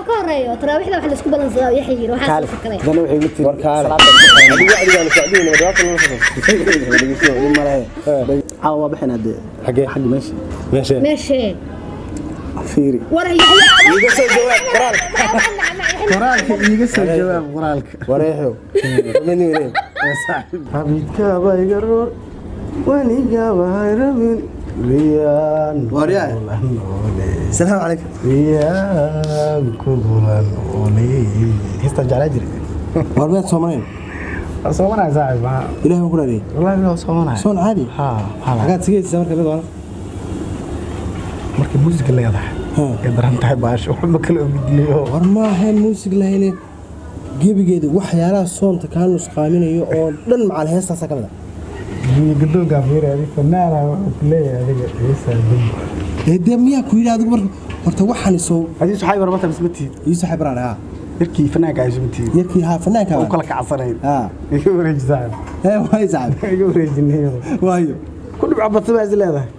ka horeeyo taraawiixda wax la isku balansadaa Yaxya yiri waxaa Kaale soo fakaray. Dana waxay igu tiri War kaale. Salaada. Adigu wacdigaan socdiin ma dhawaaqan la socdo. Malahe caawa waa bixinaa dee. Xagee? Xagga meesha. Meesha. Meeshee? Fiiri. War Yaxya. Iga soo jawaab qoraal. Qoraalka iiga soo jawaab, qoraalka. Wareexo. Mid Rabidkaaba iga roor, weligaaba hayrabin riyaan. Waryaa. Salaam calaykum. Riyaan kugulan ooley. Heestaan jeclaa jiray. War miyaad soomanayn? Waa soomanaya saaxiib, maxaa? Ilaahay baan ku dhaariyay. Wallahi waa soomanaya. Soon caadi? Haa, maxaa lahaa? Xagaad sigaysaa marka mid waana? Markay muusika leedahay ee daran tahay baasho, waxba kala ogidniyo. War ma ahayn muusig lahayne, gebigeeda waxyaalaha soonta kaa nusqaaminayo oo dhan macal heestaasaa ka mid ah. Biyo gadoonkaa fiiri, adiga fanaana wuxuu ku leeyahay adiga heestaa dembi. Dee miyaa ku yidhi adigu marka horta waxani soo Adigu saxaab rabata misma tihid? Yuusuf Xibraan, haa. Yarkii fanaanka ay isma tihid? Yarkii, haa, fanaanka. U kala kacsanayd. Haa. Iga wareeji saaxiib. Ee waay saaxiib. Iga wareejinayo. Waayo. Ku dhibca badsa baa is leedahay.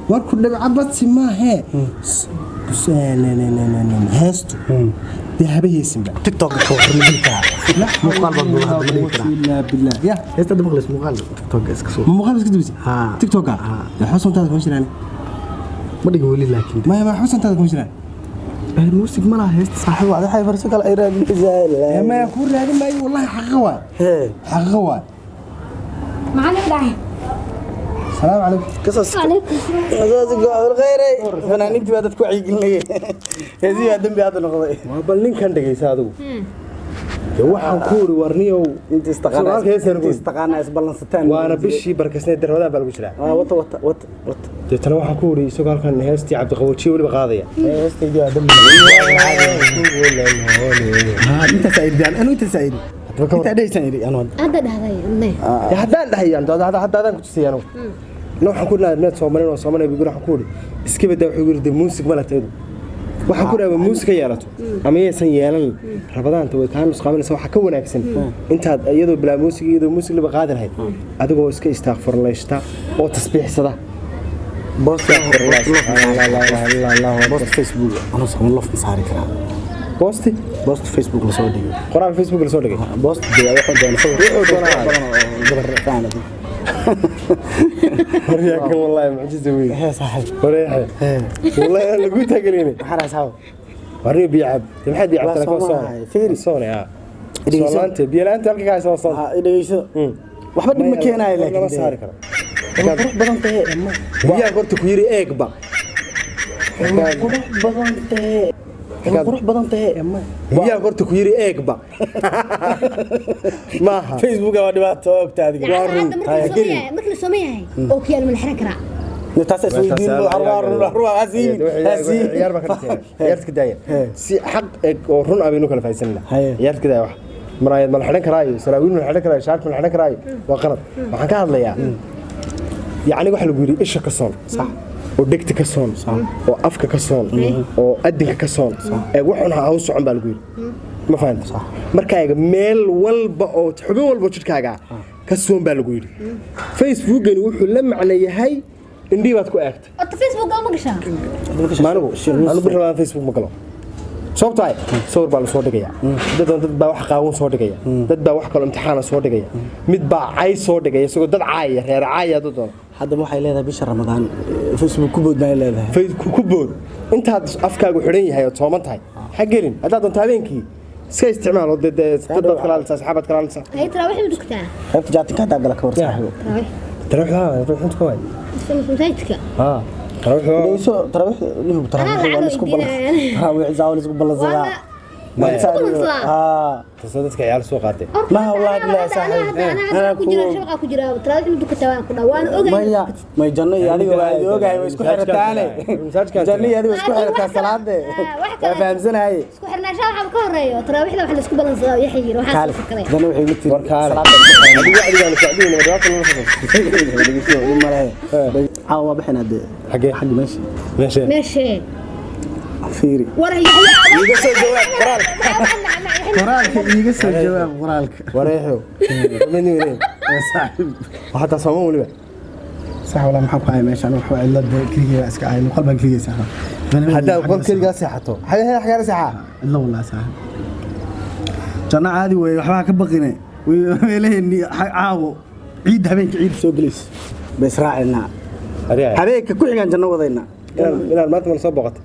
War ku dhibca badsi maahee. Heestu dee haba heesinba. TikTok ka war ma dhigi karaa? Muuqaal baan duuba hadda, ma dhigi karaa? Illaa billah ya. Heesta hadda maqlays, muuqaal TikTok iska soo. Ma muuqaal iska dubisay? Haa. TikToka? Haa. Dee waxba soontaada kuma jiraan. Ma dhigin weli laakiin. Maya, waxba soontaada kuma jiraan. Muusig ma laha heesta saaxiib, waxay farso kale ay raadinaysaa. Maya, kuu raadin maayo, wallahi xaqiiqo waay. Hee. Xaqiiqo waay. Maxaa dhacay? Salaamu calaykum. Kasas. Calaykum salaam. Khayray, fanaaniintii baa dadku wacyigelinayay, heesihii baa dembi hadda noqday. Waa bal ninkan dhegaysa adigu. Dee waxaan ku uri warniyow. Inta istaqaana Su'aalka heestaan inta istaqaana isballansataan. Waana bishii barkasneed Ramadaan baa lagu jiraa. Wata wata wata wata. Deetana waxaan ku uri isagoo halkan heestii Cabdiqaboojiye weliba qaadaya. Heestaydii waa dembi. Intaas ay idhi anu, intaas ay idhi, intaa dhegeysaan idhi anu hadda. Hadda dhahday anne. Dee haddaan dhahay hadda adaan ku tusay anugu. Na waxaan ku dhahay miyaad soomanin oo soomanay buu, waxaan ku uri iska badaa, wuxuu yiri dee muusig ma lateedu. Waxaan ku dhahay muusig ka yeelato ama yaysan yeelan, Ramadaanta way kaa nusqaaminaysa. Waxaa ka wanaagsan intaad iyadoo bilaa muusig, iyadoo muusig liba qaadi lahayd, adigoo iska istaaqfurlaysta oo tasbiixsada. Post Facebook anu sama love ma saari karaa? Post-i? Post Facebook la soo dhigay. Qoraal Facebook la soo dhigay. Post dee wuxuu doonaa sawir. Wuxuu doonaa. Badan oo gabar faanad. Wariyaakan wallaahi mucjiso weyn. Hee saaxiib. Wareexe wallahi aan lagu taageerine. Maxaa rahay saaxiib? Warriyo biyo cab. Dee maxaad biyo Waa cabtaa? soo Soon maahay. Fiiri. soon yaa. Dhegeyso. Soonlaanta biyo la'aanta halka ka haysa waa soon. Ha dhegeyso, waxba dhib ma keenaayo laakiin lama saari karo. Waa qurux badan tahay. Biyaha horta ku yiri eegba. Waa qurux badan tahay, waa qurux badan tahay. Biyaha horta ku yiri eegba maaha. Facebook waa dhibaato ogta adiga. Hadda marka la sooman yahay oo kiyaal ma la xiran karaa? Taas isweydiin. Ciyaar baa ka dhigtay, ciyaarta ka daaya, si xaq eg oo run ah baynu kala faa'iidsanaa. Ciyaarta ka daaya, wax maraayad ma la xidhan karaayo, saraawiil ma la xidhan karaayo, shaarka ma la xidhan karaayo, waa qalad. Waxaan ka hadlayaa yacni waxa lagu yidhi isha ka soon oo dhegta ka soon oo afka ka soon oo adinka ka soon ee waxun ha u socon baa lagu yidhi, ma fahanta? Marka eega meel walba oo xubin walba oo jidhkaaga ka soon baa lagu yidhi. Facebookani wuxuu la macno yahay indhii baad ku eegtay. Horta Facebook ma gashaa? Maanigu anu bir rabaan Facebook ma galo, sababto ay sawir baa la soo dhigaya, dad baa wax qaawan soo dhigaya, dad baa wax kaloo imtixaana soo dhigaya, mid baa cay soo dhigaya isagoo dad caaya, reer caaya dad doona. Haddaba waxay leedahay bisha Ramadaan Facebook ku bood bay leedahay. Facebook ku bood intaad afkaagu xidhan yahay ood sooman tahay ha gelin. Haddaad doonto habeenkii iska isticmaal oo dee dad baad kala hadlaysaa, asxaabaad kala hadlaysaa. Hay, taraawiix ma tukataa? Qaybta jaatinka haddaa gala ka war saaxiibo. Taraawiix. Taraawiixda runta ka waay. Masaajidka. Haa, taraawiixda. Dhegeyso, taraawiix nihu, taraawiix waa la isku ballan, taraawiix saa waa la isku ballansadaa. Waa. Taasoo dadka ciyaal soo qaatay. Ma wallahi billahi saaxiib. Anaa ku jira shabaqa ku jira, taraawiix ma tukataa waan ku dhaa, waan ogahay. Maya, may janno iyo adiga waa ogahay, way isku xirataane. Janno iyo adiga way isku xirataa salaade, waa fahamsanahay. Isku xirnaanshaha waxaa ka horeeyo taraawiixda wax la isku balansadaa Yaxya yiri waxaa Kaale soo fakaray. Janno waxay igu tiri War kaale. Salaada. Adigu wacdigaan socdiin ma dhawaaqan la socdo. Malahe caawa waa bixinaa dee. Xagee? Xagga meesha. Meesha. Meeshee? Fiiri. War Yaxya. Iiga soo jawaab qoraal. Qoraalka iiga soo jawaab, qoraalka. Wareexo. Saaxiib. Hataa sooman weliba. Sax walaa, maxaan ku hayaa meeshaan? Wax waa cidla keligay baa iska ahay, qol baan keligay seexdaa. Haddaad qol keligaa seexato, xagee xagaala seexaa? Cidlo walaa saaxib, janno caadi weeye, waxbaa ka baqine. Meelaheenni caawo ciid, habeenka ciid soo gelayso bay israacinaa, habeenka ku xigaan janno wadaynaa. Inaad maanta mana soo boqotay?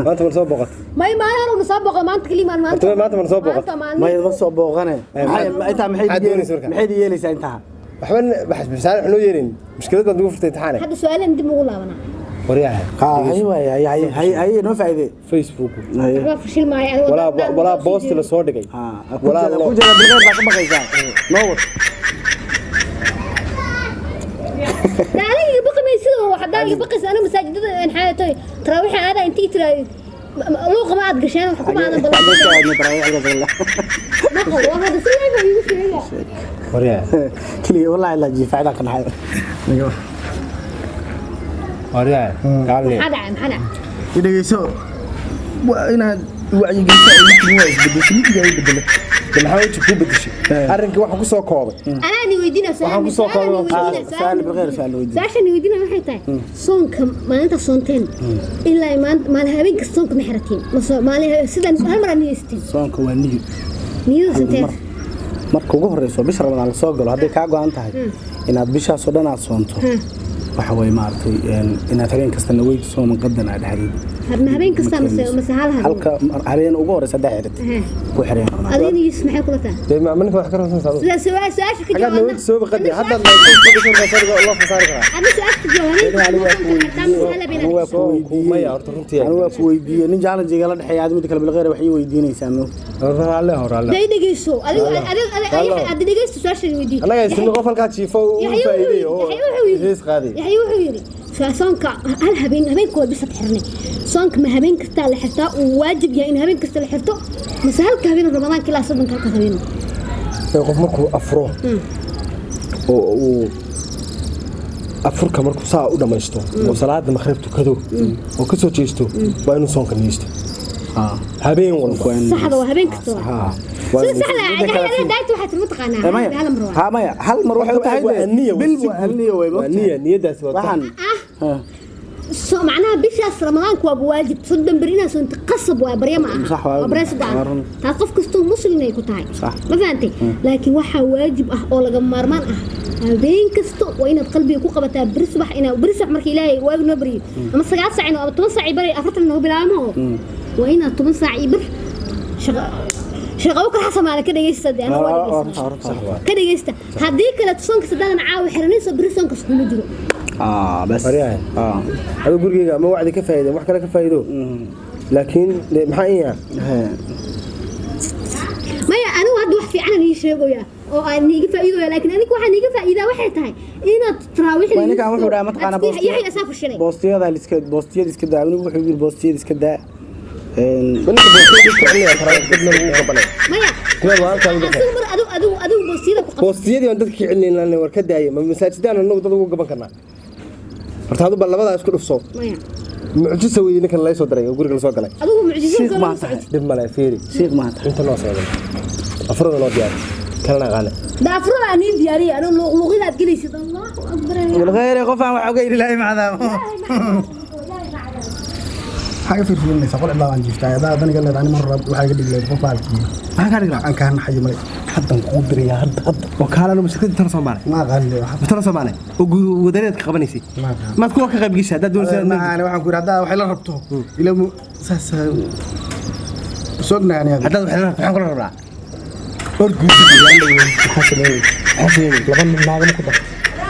Maanta mana soo boqotay? May, maalin hore una soo boqo, maanta keliya maalin maanta. Horta maanta mana soo boqotay? Maanta maalin. May, ma soo booqane. Intaa maxay Maxaad doonaysa marka? Maxayd yeelaysaa intaa? Waxba waxbisaan wax noo yeelin, mushkilad baan ugu furtay imtixaane. Hadda su-aalan dib ugu laabanaa. Waryaha. Hay waay, hay hay hay, noo faa'iide. Facebook. Waxba fashil maayo aniga. Walaa walaa, post la soo dhigay. Walaa ku jira bilqeyr baa ka baqaysaa, noo wad. Aniga iga baqi maysid oo haddaan iga baqaysa, aniga masaajidada aan xaayatoy taraawixa aada intii tiraay luuqa ma aad gasheen, wax kuma aadan ballan. Maqal waa hadda si live iigu sheega. Waryaha. Keliya wallahi la jiifacda ka naxay. Waryaha kaalne. Maxaa dhacay? Maxaa dhacay? Dhegeyso, waa inaad wacyigelisa ay timi, waa isbedeshay, midiga ay bedelay. De maxaa weji kuu bedeshay arrinkii? Waxaan ku soo koobay anaa ni weydiina. Waxaan ku soo koobay. Su'aal bilqeyr, su'aal weydiin. Su-aasha ni weydiina waxay tahay: soonka maalinta soonteen ilaa maalin habeen kasta soonka ma xiratiin mase maalin sidaan hal mar aad niyeysteen? Soonka waa niyo. Niyada santeed. Marka ugu horeyso bisha Ramadaan la soo galo, hadday kaa go-an tahay inaad bishaasoo dhan aad soonto, waxa waye maaragtay inaad habeen kasta naweytu sooman qadan aad dhexdeed. Ma habeen kasta mase hal habeen? Halka habeen ugu horeysa haddaa xiratay ku xireen Ramadaan. Adiga niyis maxay kula tahay? Dee ma ninka wax ka rabsan saado? Sida su-aasha ka xagaad jawaabna. nawad soo qadi hadda loo fasaari karaa. Adna su-aasha ka jawaab: habeen kasta ma soonka xirtaa mase hal habeen Anigu aad waa ku weydiiyey. Maya, horta runtii Anigu waa ku weydiiyey, nin challenge igala dhexeeya. Aad midda kale bilqeyr wax ii weydiinaysaa moogta. Raalle hor raalle. Day dhegeyso adigu, adigu adigu aad dhegeysto, su-aasha weydiiyo. Annaga isna qof halkaa jiifo u Yaxya wuxuu faa'iiday yidhi oo Yaxya wuxuu yidhi hees qaaday. Yaxya wuxuu yidhi soonka hal habeen, habeenkood bisad xirnay, soonka ma habeen kastaa la xirtaa uu waajib yahay in habeen kasta la xirto mase halka habeen Ramadaanka ilaa 30-ka halkaas habeen? Qof markuu afuro oo uu afurka markuu saa u dhammaysto oo salaada maqrib tukado oo ka soo jeesto, waa inuu soonka niyeysto habeen walba. Saxda waa habeen kasta waa sida saxda ah. Midda kale Yaxya, adiga daayta waxaad tiri mataqaanaa maya hal mar waa ha, maya, hal mar waxay u tahay waa dee, niya. Bil waa niyo way waa moogtahay. niya, niyadaasi waa waxaan ah so macnaha bishaas Ramadaanku waa waajib, 30 beri inaad soonto qasab waa, barya ma aha. Sax waaye. Waa barya Waa go'an run. Taas qof kastoo muslim ay ku tahay. Sax. Ma fahantay? Laakiin waxaa waajib ah oo laga maarmaan ah habeen kasta waa inaad qalbiga ku qabataa beri subax, inaa beri subax marka Ilaahay waagi noo baryo ama 9 saac ama 10 saac iyo bari 40 nooga bilaabmo oo waa inaad 10 saac iyo bar shaqo shaqo kala xasamaale ka dhageysta dee, aniga waa dhageysta ka dhageysta. Haddii kale soonka saddexdan caawa xiranayso, beri soonkas kuma jiro. Bas. Waryahay. Adigu gurigeyga ama wacdi ka faa'iido, wax kale ka faa'iido, laakiin dee maxaa in yaha? Maya, anigu hadda wax fiican aan ii sheegaya oo aan iiga faa'iidooya, laakiin aniga waxaan iiga faa'iidaa waxay tahay inaad taraawiixda Waa ninkan wuxuu dhahay mataqaanaa Yaxya asaa fashilay. Boostiyada liska, boostiyada iska daa. Anigu wuxuu yiri boostiyada iska daa. Ninka boostiyada iska celinaya karaa dad meel ugu qabanaya. Maya. Kuwa waa halkaa ugu Asigu mar adigu boostiyada ku qabta. Boostiyadii baan dadka ka celinayna, war ka daaya. Ma masaajidaan annagu dad ugu gaban karnaa? Horta adu bal labadaa isku dhufso. Maya. Mucjisa weeye ninkan laga soo diray oo guriga la soo galay. Adigu mucjiso Shiikh kale maa ma tahay. socotid. Dhib male, fiiri. Shiikh maa tahay. Inta noo socday afurada noo diyaari kalena aqaane. Daafurada aan ii diyaariyay anigu, luuqluuqyada aad gelaysid, Allahu akbar. Bilqeyr qof aan wax oga ilaahay macdaam. Maxaa ka fiirfiirinaysaa? Qol cidlaa baan jiiftaa. Adaa daniga leedahay, mar hore waxaa iga dhigi lahayd qof baalkii. Maxaa kaa dhigi lahaa? Aan kaa naxayo male, haddan kugu dirayaa, hadda hadda. Oo kaalano mushkilada tala Soomaali. Ma aqaan le waxa. Tala Soomaali oo wadareedka qabanaysay. Ma aqaan. Maad kuwa ka qayb gashay haddaad doonaysaa? Macaane, waxaan ku yidhi haddaa waxay la rabto ila saas soognahay aniga. Haddaad wax la rabto, maxaan kula rabnaa? Hor guusid maxaa sameeyey? Maxaa sameeyey? Laba nin naagama ku dar.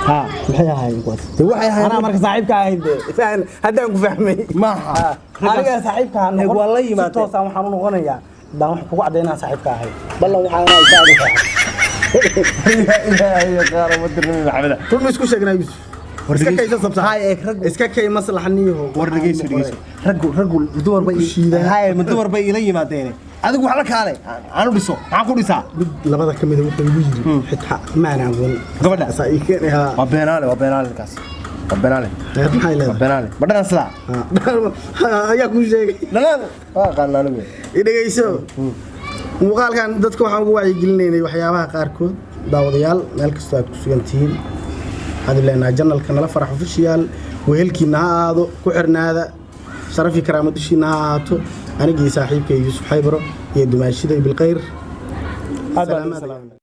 Ha. Maxay ahaayeen kuwaas? Dee waxay ahaayeen Anaa marka saaxiibka ahayn dee fahan haddaan ku fahmay. Maaha. Aniga saaxiibka ha noqon. Waa la Si yimaadeen. toosaan waxaan u noqonayaa baan wax kugu caddaynaa saaxiibka ahay. Ballan waxaa inaa isaga Ilaahay qaar ma dirnay Maxamed. Run ma isku sheegnaa, Yuusuf? War Iska dhegeyso. kaysa sabsa. Haye, eeg, raggu. Iska kay maslaxniyaho. War dhegeyso, dhegeyso. Raggu dumar bay Shiidaan. haye, ma dumar bay ila yimaadeen. Adigu wax la kaale aan u dhiso, maxaan ku dhisaa? Mid labada ka mid ah wuxuu igu yiri xitaa maana aqoon. Gabadha? Asaa ii keenay haa. Waa beenaale, waa beenaale ninkaas, waa beenaale. Maxay Waa leedahay? beenaale, ma dhanan sidaa? Haa, ayaa kuu sheegay. Dhanan waa aqaanaa anigu. I dhegeyso, muuqaalkan dadka waxaan ugu wacyigelinaynay waxyaabaha qaarkood. Daawadayaal, meel kastoo aad ku sugan tihiin. Waxaan leenahay channelka Nala Farax Official wehelkiina ha ahaado, ku xirnaada, sharaf iyo karaamo dushiina ha ahaato. Anigii saaxiibkay Yuusuf Xaybaro iyo dumaashiday Bilkhayr. Aad baan idin salaamay.